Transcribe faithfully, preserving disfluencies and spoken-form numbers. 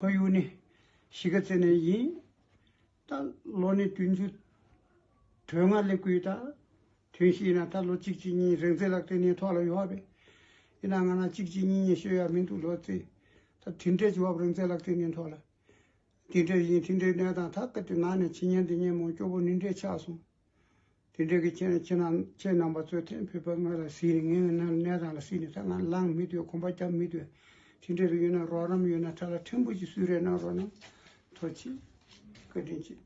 ཕ་ཡུལ་ནས་གཞིས་ཀ་རྩེ་ནས་ཡིན། ད་ལོ་ནི་བདུན་ཅུ་དོན་ལྔ་སླེབས་ཀྱི་ཡོད། ད་དོན་ཤེས་ན་ད་ལོ་གཅིག་གཅིག་གཉིས་རིག་འཛིན་ལགས་དེ་ནས་ཐོག་ལ་ཡོད་པས། ཡིན་ན་ང་ན་གཅིག་གཅིག་གཉིས་གཉིས་ཤོད་ཡ་མི་འདུག་ལོ་ཙི། ད་དེ་འདྲས་ཀྱི་བབ་རིག་འཛིན་ལགས་དེ་ནས་ཐོག་ལ། དེ་འདྲས་ཡིན། དེ་འདྲས་གནས་དང་ད་སྐབས་དེ་ང་ནས་ཕྱི་ཉིན་འདི་ཉིན་མོ་སྐྱོ་པོ་ནི་འདྲས་ཆགས་སོང་། དེ་འདྲའི་གི་ཁྱེད་ཁྱེད་རྣམ་ཁྱེད་རྣམ་པ་ཚོས་ཐེངས་ཕུད་པ་ང་ལ་གཟིགས་ནས་ངའི་གནས་གནས་སྟངས་ལ་གཟིགས་ནས་ད་ང་ལངས་མི་འདོད། གོམ་པ་རྒྱབ་མི་འདོད། དེ་འདྲ་རུ་ཡོད་ན་རོགས་རམ་ཡོད་ན་ཁྲ་ལ་ཕྲན་བུ་ཅིག་གསོལ་རས་གནང་རོགས་གནང་། ཐུགས་རྗེ་ཆེ། བཀའ་དྲིན་ཆེ།